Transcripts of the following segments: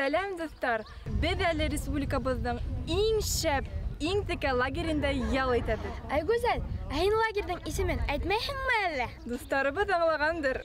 Сәләм, дуҫтар! Беҙ әле республикабыҙҙың иң шәп, иң текә лагерендә ял итәбеҙ. Ай, Гүзәл, ә һин лагерҙың исемен әйтмәйһеңме әллә? Дуҫтарыбыҙ аңлағандыр.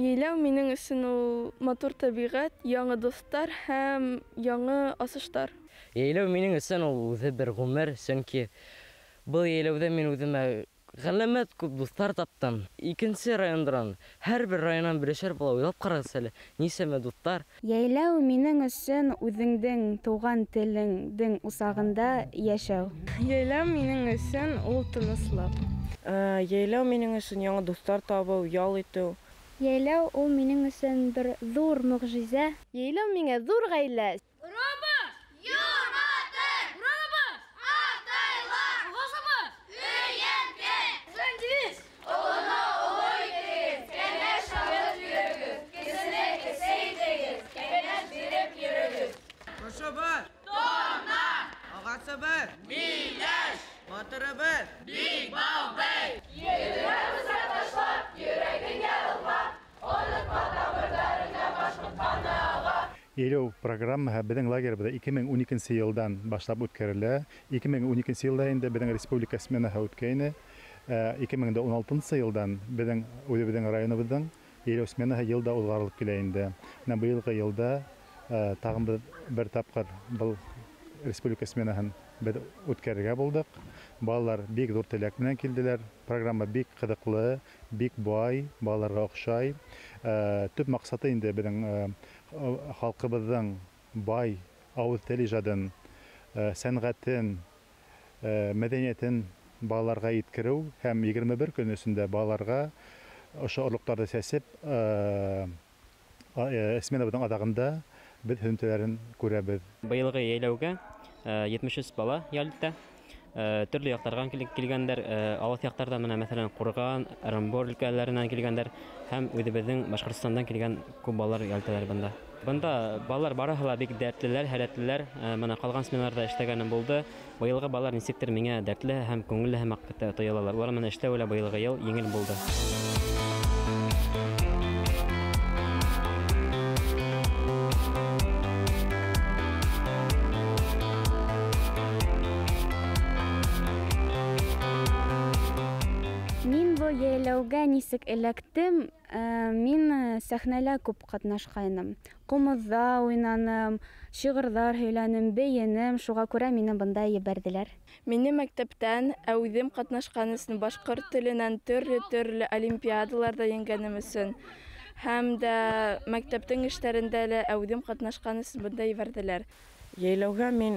Йәйләү минең өсөн ул матур тәбиғәт, яңы дуҫтар һәм яңы асыштар. Йәйләү минең өсөн ул үҙе бер ғүмер, сөнки был йәйләүҙә мин үҙемә ғәләмәт күп дуҫтар таптым. Икенсе райондан, һәр бер райондан берешәр бала, уйлап ҡарағыҙ әле, нисәмә дуҫтар. Йәйләү минең өсөн үҙеңдең тыуған телеңдең усағында йәшәү. Йәйләү минең өсөн ул тыныслыҡ. Йәйләү минең өсөн яңы дуҫтар табыу, ял итеү. Йәйләү ул минең өсөн бер ҙур мөғжизә. Йәйләү миңә ҙур ғаилә. Урабыҙ, юрматы! Урабыҙ, атайлар! Ағасыбыҙ, өйәнке! Зәндибез! Олоно оло итегеҙ, кәңәш алып йөрөгөҙ, кесене кесе итегеҙ, кәңәш биреп йөрөгөҙ. Ҡошобоҙ, торна! Ағасыбыҙ, миләш! Батырыбыҙ, Бикбау бей! Йөҙөңә бысаҡ ташлап, йөрәгең ярылма, онотма тамырҙарыңа башҡорт ҡаны аға. Йәйләү программаһы беҙҙең лагерыбыҙҙа 2012 йылдан башлап үткәрелә. 2012 йылда инде беҙҙең республика сменаһы үткәйне. 2016 йылдан беҙҙең үҙебеҙҙең районыбыҙҙың йәйләү сменаһы йылда уҙғарылып килә инде. Менә быйылғы йылда тағын бер тапҡыр был республика сменаһын беҙ үткәрергә булдыҡ. Балалар бик ҙур теләк менән килделәр. Программа бик ҡыҙыҡлы, бик бай, балаларға оҡшай. Төп маҡсаты инде беҙҙең халҡыбыҙҙың бай ауыҙ тел ижадын, сәнғәтен, мәҙәниәтен балаларға еткереү һәм 21 көн эсендә балаларға ошо орлоҡтарҙы сәсеп, сменабыҙҙың аҙағында беҙ һөҙөмтәләрен күрәбеҙ. Быйылғы йәйләүгә 73 бала ял итә. Төрлө яҡтарҙан килгәндәр, алыҫ яҡтарҙан, менә мәҫәлән, Ҡурған, Ырымбур өлкәләренән килгәндәр һәм үҙебеҙҙең Башҡортостандан килгән күп балалар ял итәләр бында. Бында балалар барыһы ла бик дәртлеләр, һәләтлеләр. Мына ҡалған сменаларҙа эшләгәнем булды. Быйылғы балалар нисектер миңә дәртле һәм күңелле һәм тойолалар. Улар менән эшләү лә быйылғы йыл еңел булды. Йәйләүгә нисек эләктем? Мин сәхнәлә күп ҡатнашҡайным. Ҡумыҙҙа уйнаным, шиғырҙар һөйләнем, бейенем. Шуға күрә мине бында ебәрҙеләр. Мине мәктәптән, ә үҙем ҡатнашҡан өсөн, башҡорт теленән төрлө-төрлө олимпиадаларҙа еңгәнем өсөн һәм дә мәктәптең эштәрендә лә ә үҙем ҡатнашҡан өсөн бында ебәрҙеләр. Йәйләүгә мин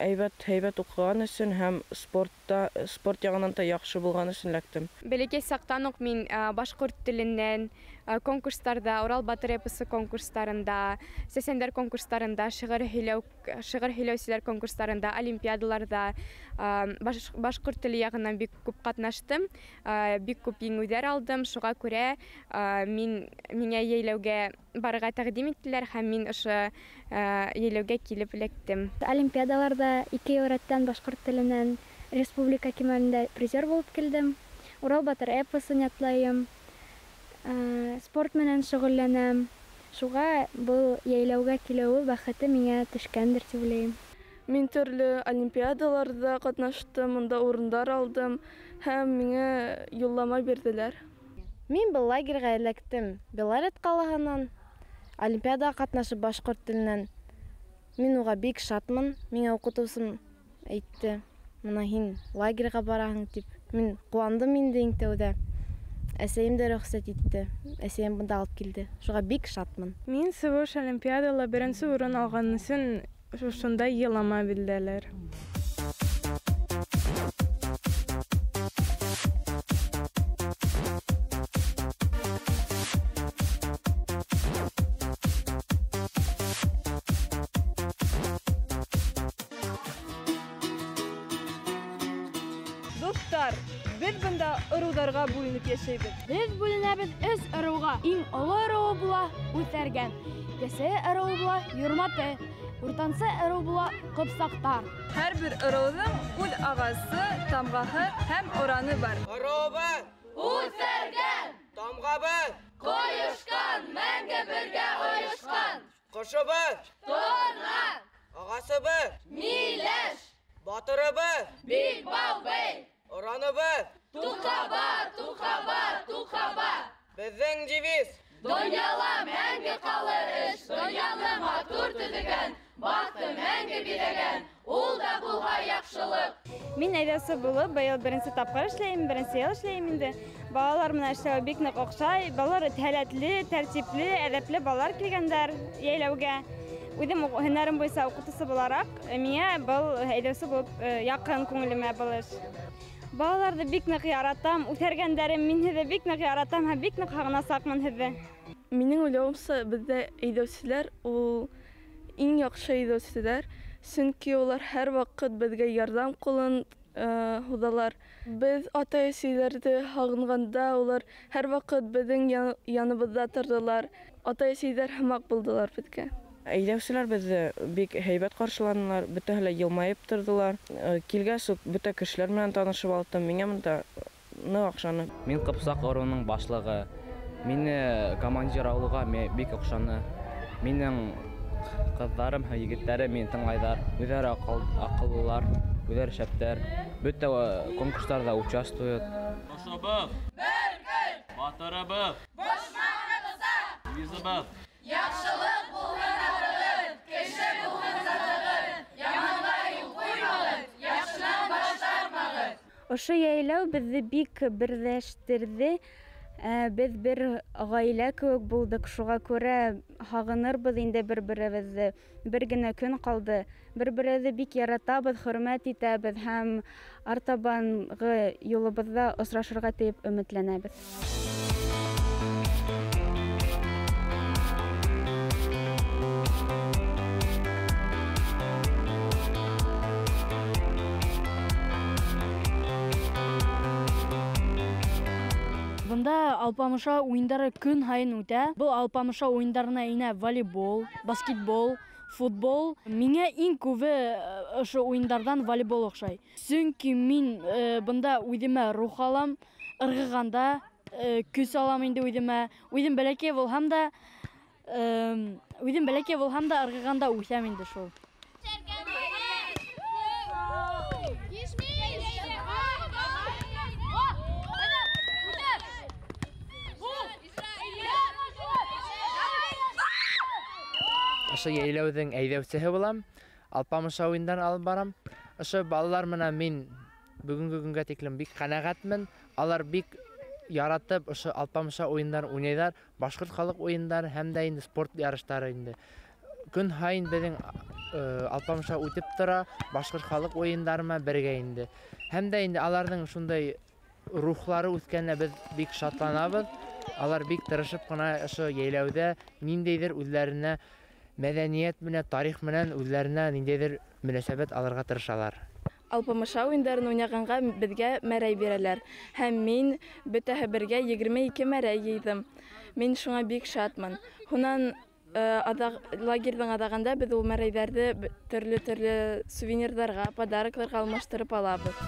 һәйбәт уҡыған өсөн һәм спорт яғынан да яҡшы булған өсөн эләктем. Бәләкәй саҡтан уҡ мин башҡорт теленән конкурстарҙа, Урал батыр эпосы конкурстарында, сәсәндәр конкурстарында, шиғыр һөйләүселәр конкурстарында, олимпиадаларҙа башҡорт теле яғынан бик күп ҡатнаштым, бик күп еңеүҙәр алдым. Шуға күрә миңә йәйләүгә барырға тәҡдим иттеләр һәм мин ошо йәйләүгә килеп эләктем. Олимпиадаларҙа 2 йыл рәттән башҡорт теленән республика кимәлендә призер булып килдем. Урал батыр эпосын ятлайым, спорт менән шөғөлләнәм. Шуға был йәйләүгә килеүе бәхете миңә төшкәндер тип уйлайым. Мин төрлө олимпиадаларҙа ҡатнаштым, унда урындар алдым һәм миңә юллама бирҙеләр. Мин был лагерға эләктем Белорет ҡалаһынан. Олимпиадаға ҡатнашып башҡорт теленән. Мин уға бик шатмын. Миңә уҡытыусым әйтте, мына һин лагерға бараһың тип. Мин ҡыуандым инде иң тәүҙә. Әсәйем дә рөхсәт итте. Әсәйем бында алып килде. Шуға бик шатмын. Мин Сывыш олимпиадала беренсе урын алған өсөн шундай юллама бирҙеләр. Дуҫтар, Беҙ бында ырыуҙарға бүленеп йәшәйбеҙ. Беҙ бүленәбеҙ өс ырыуға. Иң оло ырыуы була Үҫәргән, кесе ырыуы була Юрматы, уртансы ырыу була Ҡыпсаҡтар. Һәр бер ырыуҙың үҙ ағасы, тамғаһы һәм ораны бар. Ырыуыбыҙ Үҫәргән, тамғабыҙ ҡойошҡан, мәңге бергә ойошҡан. Ҡошобоҙ торна, ағасыбыҙ миләш, батырыбыҙ Билбау-бей, ораныбыҙ Туҡаба, туҡаба, туҡаба. Беҙҙең девиз: донъяла мәңге ҡалыр эш, донъяны матур төҙөгән, баҫты мәңге биҙәгән, ул да булһа яҡшылыҡ. Мин әйҙәүсе булып быйыл беренсе тапҡыр эшләйем, беренсе йыл эшләйем инде. Балалар менән эшләү бик ныҡ оҡшай. Балалар һәләтле, тәртипле, әҙәпле балалар килгәндәр йәйләүгә. Үҙем һөнәрем буйынса уҡытыусы булараҡ, миңә был әйҙәүсе булып яҡын күңелемә был эш. Балаларҙы бик ныҡ яратам, үҫәргәндәрем, мин һеҙҙе бик ныҡ яратам һәм бик ныҡ һағынасаҡмын һеҙҙе. Минең уйлауымса, беҙҙә әйҙәүселәр ул иң яҡшы әйҙәүселәр, сөнки улар һәр ваҡыт беҙгә ярҙам ҡулын һуҙалар. Беҙ атай-әсәйҙәрҙе һағынғанда улар һәр ваҡыт беҙҙең яныбыҙҙа торҙолар. Атай-әсәйҙәр һымаҡ булдылар беҙгә. Әйҙәүселәр беҙҙе бик һәйбәт ҡаршыланылар, бөтәһе лә йылмайып торҙолар. Килгәс үк бөтә кешеләр менән танышып алдым. Миңә бында ныҡ оҡшаны. Мин Ҡыпсаҡ ырыуының башлығы. Мине командир алыуға бик оҡшаны. Минең ҡыҙҙарым һәм егеттәрем мине тыңлайҙар. Үҙҙәре аҡыллылар, үҙҙәре шәптәр. Бөтә конкурстарҙа участвуют. Ошобоҙ, бер көн, батырыбыҙ, дошманыбыҙҙа, девизыбыҙ, яҡшылыҡ булһын атығыҙ, кеше булһын затығыҙ, яманға юл ҡуймағыҙ, яҡшынан баш тартмағыҙ. Ошо йәйләү беҙҙе бик берләштерҙе. Беҙ бер ғаилә кеүек булдыҡ, шуға күрә һағынырбыҙ инде бер-беребеҙҙе. Бер генә көн ҡалды. Бер-беребеҙҙе бик яратабыҙ, хөрмәт итәбеҙ һәм артабанғы юлыбыҙҙа осрашырға тип өмөтләнәбеҙ. Бында алпамыша уйындары көн һайын үтә. Был алпамыша уйындарына инә волейбол, баскетбол, футбол. Миңә иң күбе ошо уйындарҙан волейбол оҡшай. Сөнки мин бында үҙемә рух алам, ырғығанда көс алам инде үҙемә. Үҙем бәләкәй булһам да, ырғығанда үҫәм инде шул. Ошо йәйләүҙең әйҙәүсеһе булам, алпамыша уйындарын алып барам. Ошо балалар менән мин бөгөнгө көнгә тиклем бик ҡәнәғәтмен. Алар бик яратып ошо алпамыша уйындарын уйнайҙар, башҡорт халыҡ уйындары һәм дә инде спорт ярыштары инде. Көн һайын беҙҙең алпамыша үтеп тора, башҡорт халыҡ уйындары менән бергә инде. Һәм дә инде аларҙың шундай рухлары үҫкәненә беҙ бик шатланабыҙ. Алар бик тырышып ҡына ошо йәйләүҙә ниндәйҙер үҙҙәренә мәҙәниәт менән, тарих менән үҙҙәренә ниндәйҙер мөнәсәбәт алырға тырышалар. Алпамыша уйындарын уйнағанға беҙгә мәрәй бирәләр. Һәм мин бөтәһе бергә 22 мәрәй йыйҙым. Мин шуңа бик шатмын. Һунан лагерҙың аҙағында беҙ ул мәрәйҙәрҙе төрлө-төрлө сувенирҙарға, подарокларға алмаштырып алабыҙ.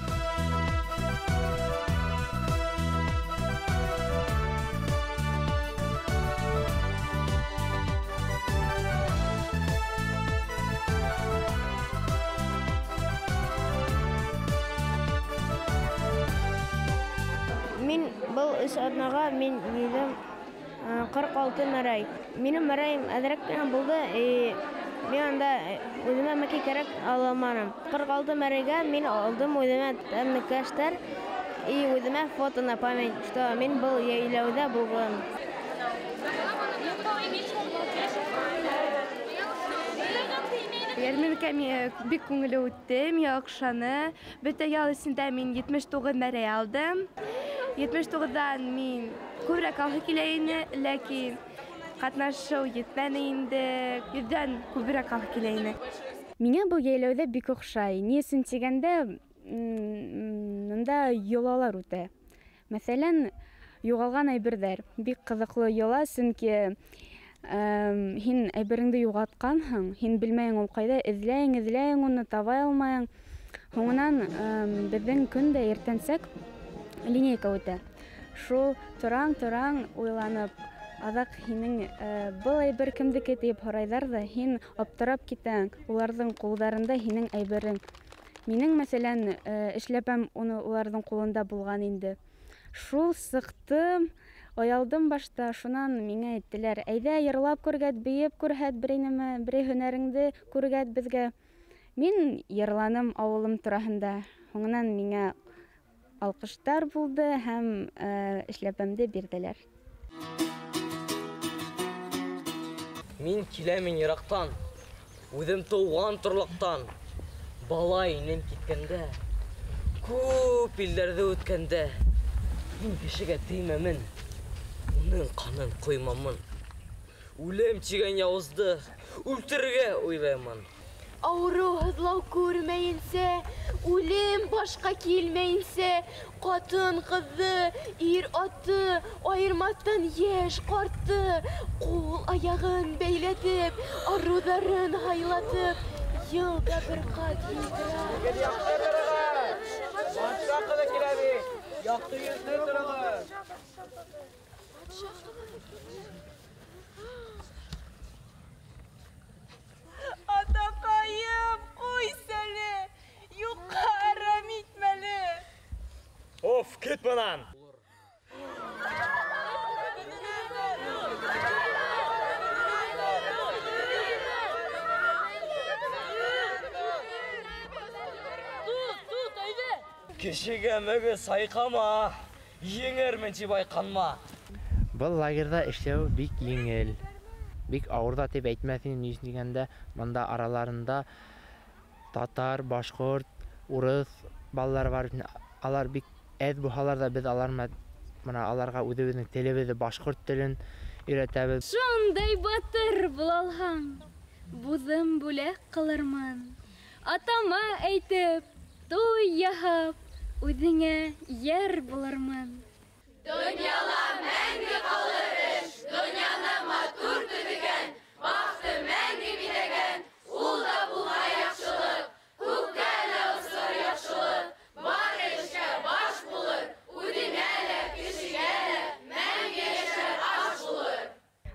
Мин был өс аҙнаға мин йыйҙым 46 мәрәй. Минең мәрәйем әҙерәк кенә булды, мин анда үҙемә мәке кәрәк ала алманым. 46 мәрәйгә мин алдым үҙемә тәмлекәштәр и үҙемә фото на память, что мин был йәйләүҙә булған. Йәрминкә бик күңелле үтте, миңә оҡшаны. Бөтә ял эсендә мин 79 мәрәй алдым. 79-дан мин күберәк алғы килә ине, ләкин ҡатнашыу етмәне инде, 100-дән күберәк алғы килә ине. Миңә был йәйләүҙә бик оҡшай. Ни өсөн тигәндә, Мында йолалар үтә. Мәҫәлән, юғалған әйберҙәр. Бик ҡыҙыҡлы йола, сөнки һин әйбереңде юғалтҡанһың, һин белмәйең ул ҡайҙа, эҙләйең, эҙләйең уны, таба алмайың. Һуңынан беҙҙең көн дә иртәнсәк линейка үтә. Шул тораң-тораң уйланып, аҙаҡ һинең был әйбер кемдеке тип һорайҙар ҙа, һин аптырап китәң, уларҙың ҡулдарында һинең әйберең. Минең, мәҫәлән, эшләпәм уны уларҙың ҡулында булған инде. Шул сыҡтым, оялдым башта, шунан миңә әйттеләр, әйҙә йырлап күргәт, бейеп күрһәт, берәй нәмә, берәй һөнәреңде күргәт беҙгә. Мин йырланым ауылым тураһында. Һуңынан миңә алҡыштар булды һәм эшләпәмде бирҙеләр. Мин киләмен йыраҡтан, үҙем тыуған торлаҡтан. Бала инем киткәндә, күп илдәрҙе үткәндә, мин кешегә теймәмен, уның ҡанын ҡоймамын. Үлем тигән яуызды үлтерергә уйлаймын. Ауырыу һыҙлау күрмәйенсә, үлем башҡа килмәйенсә, ҡатын ҡыҙҙы, ир атты, айырмаҫтан йәш ҡартты, ҡул аяғын бәйләтеп, арыуҙарын һайлатып, йыл да бер ҡат йыйҙыра. Батша ҡыҙы килә бит, яҡты йөҙлө тороғоҙ. Атаҡайым, ҡуйсәле, юҡҡа әрәм итмәле. Оф, кит бынан! Тот, тот, әйҙә! Кешегә мөгөҙ сайҡама, еңермен тип айҡанма. Был лагерҙа эшләү бик еңел. Бик ауыр ҙа тип әйтмәҫ инем, ни өсөн тигәндә, бында араларында татар, башҡорт, урыҫ балалар бар. Алар бик әҙ булһалар ҙа, беҙ алар менән аларға үҙебеҙҙең телебеҙҙе, башҡорт телен өйрәтәбеҙ. Шундай батыр була алһаң, буҙым бүләк ҡылырмын. Атама әйтеп, туй яһап, үҙеңә йәр булырмын. Донъяла мәңге ҡалыр эш, донъяны матур төҙөгән, бахты мәңге биҙәгән, ул да булһа яҡшылыҡ, күккә лә осор яҡшылыҡ, бар эшкә баш булыр, үҙеңә лә, кешегә лә мәңге йәшәр аш булыр.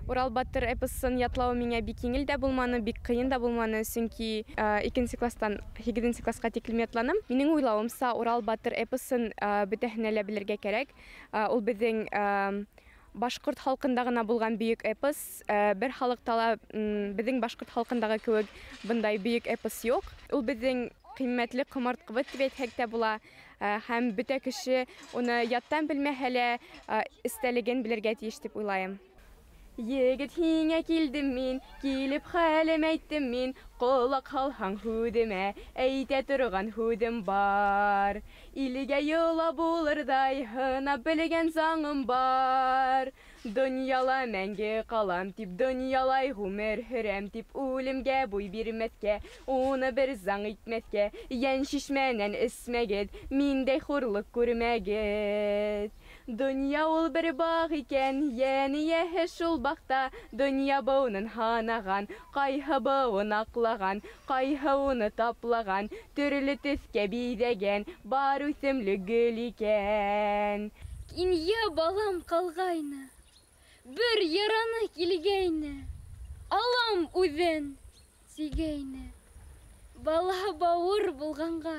Урал батыр эпосын ятлау миңә бик еңел дә булманы, бик ҡыйын да булманы, сөнки икенсе класстан һигеҙенсе классҡа тиклем ятланым. Минең уйлауымса, Урал батыр эпосын бөтәһенә лә белергә кәрәк. Ул беҙҙең башҡорт халҡында ғына булған бөйөк эпос. Бер халыҡта ла беҙҙең башҡорт халҡындағы кеүек бындай бөйөк эпос юҡ. Ул беҙҙең ҡиммәтле ҡомартҡыбыҙ тип әйтһәк тә була. Һәм бөтә кеше уны яттан белмәһә лә эстәлеген белергә тейеш тип уйлайым. Егет һиңә килдем мин, килеп хәлем әйттем мин, ҡолаҡ һалһаң һүҙемә, әйтә торған һүҙем бар. Илгә йола булырҙай, һынап белгән заңым бар. Донъяла мәңге ҡалам тип, донъялай ғүмер һөрәм тип, үлемгә буй бирмәҫкә, уны бер заң итмәҫкә, йән шишмәнән эсмәгеҙ, миндәй хурлыҡ күрмәгеҙ. Донъя ул бер бағ икән, йән эйәһе шул баҡта, донъя быуынын һанаған, ҡайһы быуын аҡлаған, ҡайһы уны таплаған, төрлө төҫкә биҙәгән, бар үҫемлек гөл икән. Кинйә балам ҡалғайны, бер яраны килгәйне, алам үҙен тигәйне. Бала бауыр булғанға,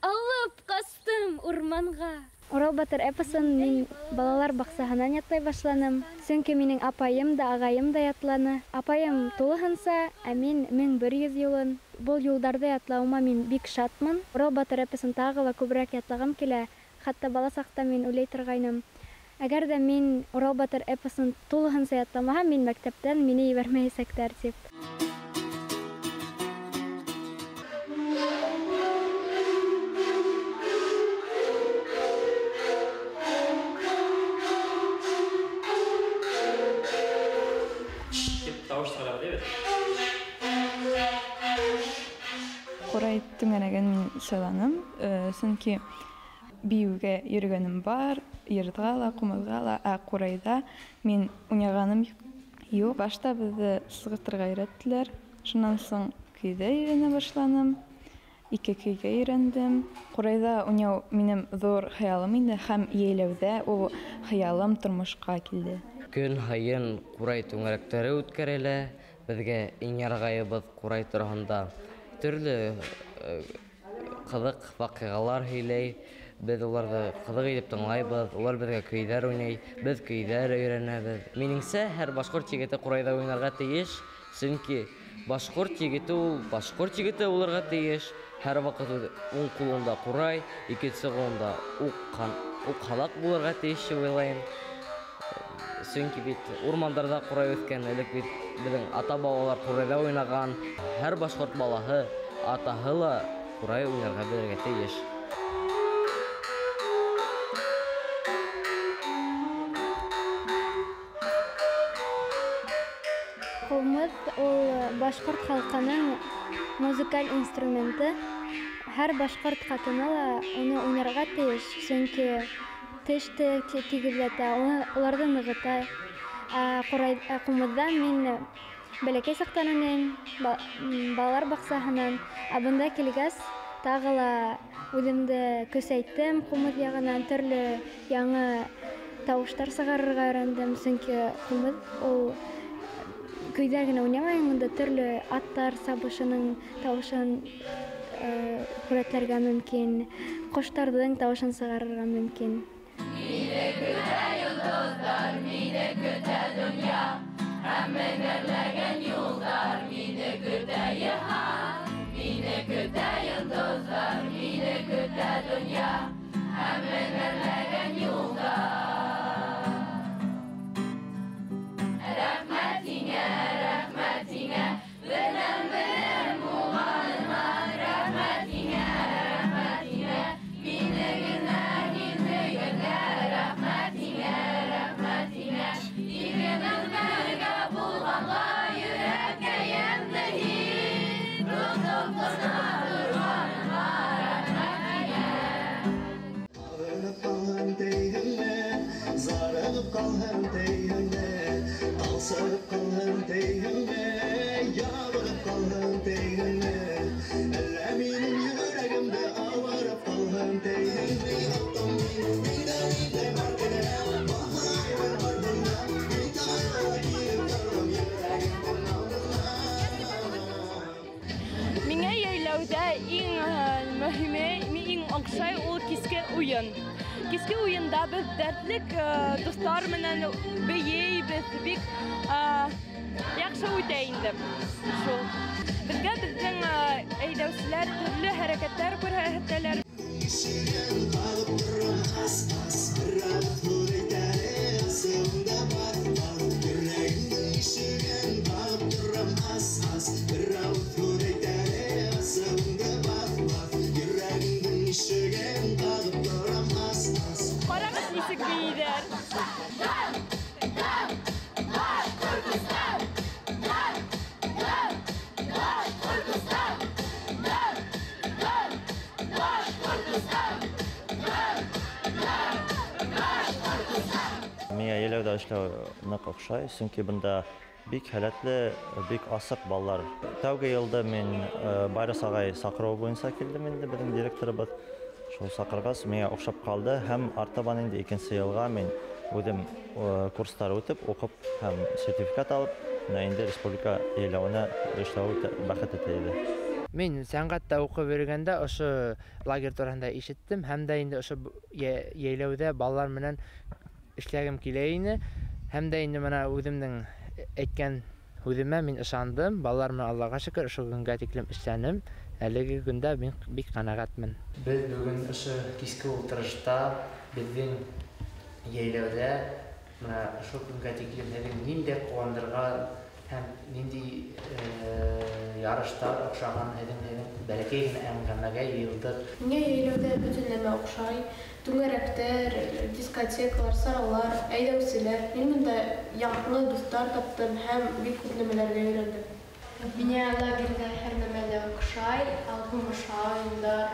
алып ҡастым урманға. Урал батыр эпосын мин балалар баҡсаһынан ятлай башланым. Сөнки минең апайым да, ағайым да ятланы. Апайым тулыһынса, ә мин 1100 юлын. Был юлдарҙы ятлауыма мин бик шатмын. Урал батыр эпосын тағы ла күберәк ятлағым килә. Хатта бала саҡта мин уйлай торғайным. Әгәр ҙә мин Урал батыр эпосын тулыһынса ятламаһам, мин мәктәптән мине ебәрмәйәсәктәр тип. Тауыш сығара бит. Ҡурай түңәрәген мин сайланым, сөнки бейеүгә йөрөгәнем бар, йырға ла, ҡумыҙға ла, ә ҡурайҙа мин уйнағаным юҡ. Башта беҙҙе сығыртырға өйрәттеләр, шунан һуң көйҙә өйрәнә башланым, ике көйгә өйрәндем. Ҡурайҙа уйнау минең ҙур хыялым инде, һәм йәйләүҙә ул хыялым тормошҡа килде. Көн һайын ҡурай түңәрәктәре үткәрелә. Беҙгә иң ярағайыбыҙ ҡурай тураһында төрлө ҡыҙыҡ ваҡиғалар һөйләй. Беҙ уларҙы ҡыҙыҡ итеп тыңлайбыҙ, улар беҙгә көйҙәр уйнай, беҙ көйҙәр өйрәнәбеҙ. Минеңсә, һәр башҡорт егете ҡурайҙа уйнарға тейеш, сөнки башҡорт егете ул башҡорт егете булырға тейеш. Һәр ваҡыт уң ҡулында ҡурай, икенсе ҡулында уҡ һалаҡ булырға тейеш тип уйлайым. Сөнки бит урмандарҙа ҡурай үҫкән, элек бит беҙҙең ата-бабалар ҡурайҙа уйнаған. Һәр башҡорт балаһы, атаһы ла ҡурай уйнарға белергә тейеш. Ҡумыҙ ул башҡорт халҡының музыкаль инструменты. Һәр башҡорт ҡатыны ла уны уйнарға тейеш, сөнки теште тигеҙләтә, уларҙы нығыта. Ҡумыҙҙа мин бәләкәй саҡтан уйнайым, балалар баҡсаһынан. Ә бында килгәс, тағы ла үҙемде көсәйттем ҡумыҙ яғынан, төрлө яңы тауыштар сығарырға өйрәндем, сөнки ҡумыҙ ул көйҙәр генә уйнамайһың, унда төрлө аттар сабышының тауышын һүрәтләргә мөмкин, ҡоштарҙың тауышын сығарырға мөмкин. Мине көтә йондоҙҙар, мине көтә донъя, һәм меңәрләгән юлдар, мине көтә йыһан. Мине көтә йондоҙҙар, мине көтә донъя, һәм меңәрләгән юлдар. Рәхмәт һиңә, рәхмәт һиңә, берҙән-берем булғаныңа. Рәхмәт һиңә, рәхмәт һиңә, мине генә һин һөйгәнгә. Рәхмәт һиңә, рәхмәт һиңә, икебеҙ бергә булғанға. Йөрәккәйемде һин тотоп ҡына торғаныңа. Рәхмәт һиңә. Ағынып ҡалһын тейһеңме, зарығып ҡалһын тейһеңме, талсығып ҡалһын тейһеңме, ябығып ҡалһын тейһеңме, әллә минең йөрәгемде ауырып ҡалһын тейһеңме? Аттым мин, миндә бар генә, баһайым артында, мин тағы ла килеп торҙом йөрәгемдең алдына. Миңә йәйләүҙә иң мөһиме, иң оҡшай ул киске уйын. Киске уйында беҙ дәртлек дуҫтар менән бейейбеҙ, бик яҡшы үтә инде шул. Беҙгә беҙҙең әйҙәүселәр төрлө хәрәкәттәр күрһәтәләр. Ишеген ҡағып торам ас-ас, бер ауыҙ һүҙ әйтәле, асыуымды баҫ-баҫ. Йөрәгемдең ишеген ҡағып торам ас-ас, бер ауыҙ һүҙ әйтәле, асыуымды баҫ-баҫ. Йөрәгемдең ишеген ҡағып торам ас-ас. Ҡарағыҙ, нисек бейейҙәр. Миңә йәйләүҙә эшләү ныҡ оҡшай, сөнки бында бик һәләтле, бик асыҡ балалар. Тәүге йылда мин Байрас ағай саҡырыуы буйынса килдем инде, беҙҙең директорыбыҙ. Шул саҡырғас, миңә оҡшап ҡалды һәм артабан инде икенсе йылға мин үҙем курстар үтеп, уҡып һәм сертификат алып, менә инде республика йәйләүенә эшләү бәхете тейҙе. Мин сәнғәттә уҡып йөрөгәндә ошо лагерь тураһында ишеттем һәм дә инде ошо йәйләүҙә балалар менән эшләгем килә ине. Һәм дә инде мына үҙемдең әйткән һүҙемә мин ышандым. Балалар менән Аллаға шөкөр ошо көнгә тиклем эшләнем. Әлеге көндә мин бик ҡәнәғәтмен. Беҙ бөгөн ошо киске ултырышта беҙҙең йәйләүҙә мына ошо көнгә тиклем һеҙҙең ниндәй ҡыуандырған һәм ниндәй ярыштар оҡшаған һеҙҙең бәләкәй генә әңгәмәгә йыйылдыҡ. Миңә йәйләүҙә бөтөн нәмә оҡшай. Түңәрәктәр, дискотекалар, саралар, әйҙәүселәр. Мин бында яҡын дуҫтар таптым һәм бик күп нәмәләргә өйрәндем. Миңә лагерҙа һәр нәмә лә оҡшай, Алпамыша уйындар,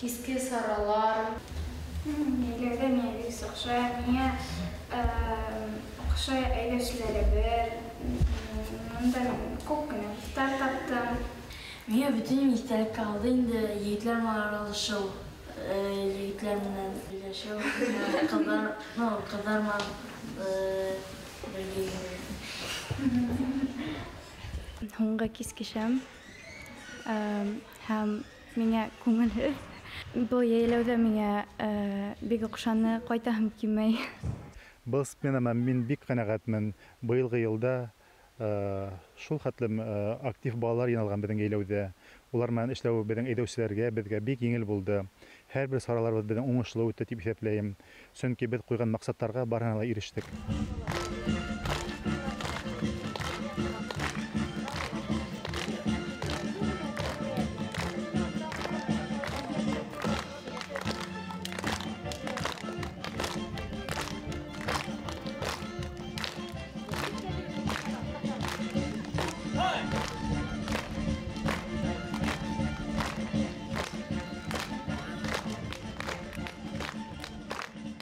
киске саралар. Йәйләүҙә миңә бик оҡшай. Миңә оҡшай әйҙәүселәребеҙ. Бында күп кенә дуҫтар таптым. Миңә бөтөн иҫтәлек ҡалды инде, егетләр менән аралашыу, егетләр менән һөйләшеү, ҡыҙҙар, ну, ҡыҙҙар менән бергә йөрөү. Һуңғы кис кисәм һәм миңә күңелһеҙ. Был йәйләүҙә миңә бик оҡшаны, ҡайтаһым килмәй. Был сменама мин бик ҡәнәғәтмен. Быйылғы йылда шул хәтлем актив балалар йыйналған беҙҙең йәйләүҙә. Улар менән эшләү беҙҙең әйҙәүселәргә, беҙгә бик еңел булды. Һәр бер сараларыбыҙ беҙҙең уңышлы үтте тип иҫәпләйем. Сөнки беҙ ҡуйған маҡсаттарға барыһына ла ирештек.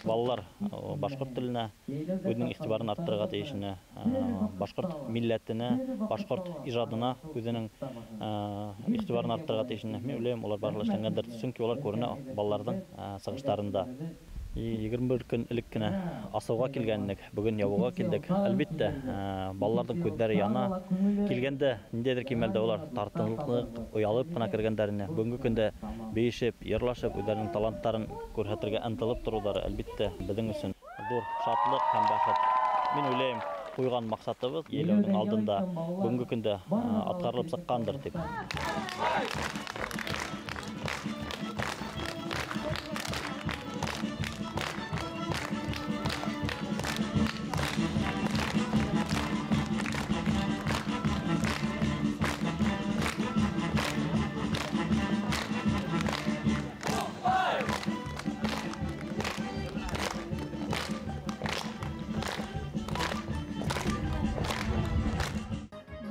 Балалар башҡорт теленә үҙенең иғтибарын арттырырға тейешенә, башҡорт милләтенә, башҡорт ижадына үҙенең иғтибарын арттырырға тейешенә. Мин уйлайым, улар барлығы эшләнгәндер, сөнки улар күренә балаларҙың сығыштарында. 21 көн элек кенә асыуға килгән инек, бөгөн ябыуға килдек. Әлбиттә, балаларҙың күҙҙәре яна. Килгәндә ниндәйҙер кимәлдә улар тартынып, оялып ҡына кергәндәр ине. Бөгөнгө көндә бейешеп, йырлашып, үҙҙәренең таланттарын күрһәтергә ынтылып тороуҙары, әлбиттә, беҙҙең өсөн ҙур шатлыҡ һәм бәхет. Мин уйлайым, ҡуйған маҡсатыбыҙ йәйләүҙең алдында бөгөнгө көндә атҡарылып сыҡҡандыр тип.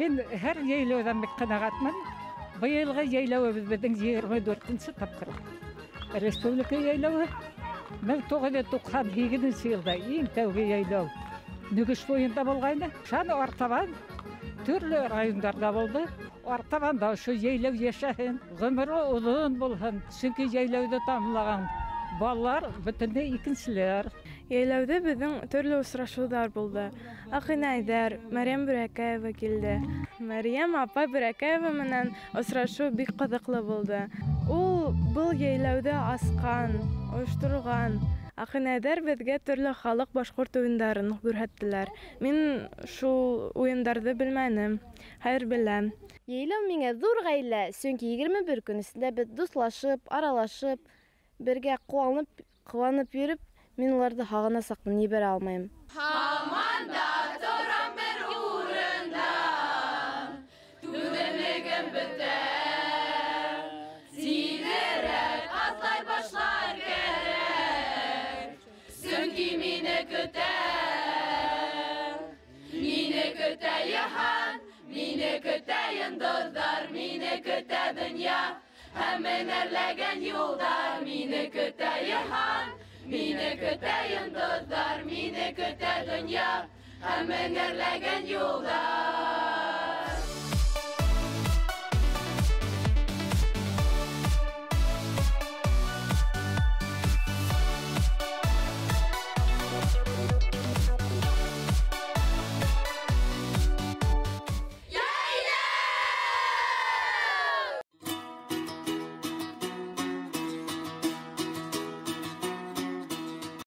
Мин һәр йәйләүҙән бик ҡәнәғәтмен. Быйылғы йәйләүебеҙ беҙҙең 24-нсе тапҡыр. Республика йәйләүе 1998 йылда иң тәүге йәйләү Нөгөш буйында булғайны. Шаны артабан төрлө райондарҙа булды. Артабан да ошо йәйләү йәшәһен, ғүмере оҙон булһын. Сөнки йәйләүҙе тамамлаған балалар бөтөнләй икенселәр. Йәйләүҙә беҙҙең төрлө осрашыуҙар булды. Аҡинайҙар, Мәрйәм Бүрәкәева килде. Мәрйәм апай Бүрәкәева менән осрашыу бик ҡыҙыҡлы булды. Ул был йәйләүҙе асҡан, ойошторған. Аҡинайҙар беҙгә төрлө халыҡ башҡорт уйындарын күрһәттеләр. Мин шул уйындарҙы белмәнем, хәҙер беләм. Йәйләү миңә ҙур ғаилә, сөнки 21 көн эсендә беҙ дуҫлашып, аралашып, бергә ҡыуанып йөрөп, мин уларҙы һағынасаҡмын, ебәрә алмайым. Һаман да торам бер урында, түҙемлегем бөтә. Тиҙерәк атлай башлар кәрәк, сөнки мине көтә. Мине көтә йыһан, мине көтә йондоҙҙар, мине көтә донъя һәм менәрләгән юлдар. Мине көтә йыһан, мине көтә йондоҙҙар, мине көтә донъя һәм менәрләгән юлдар.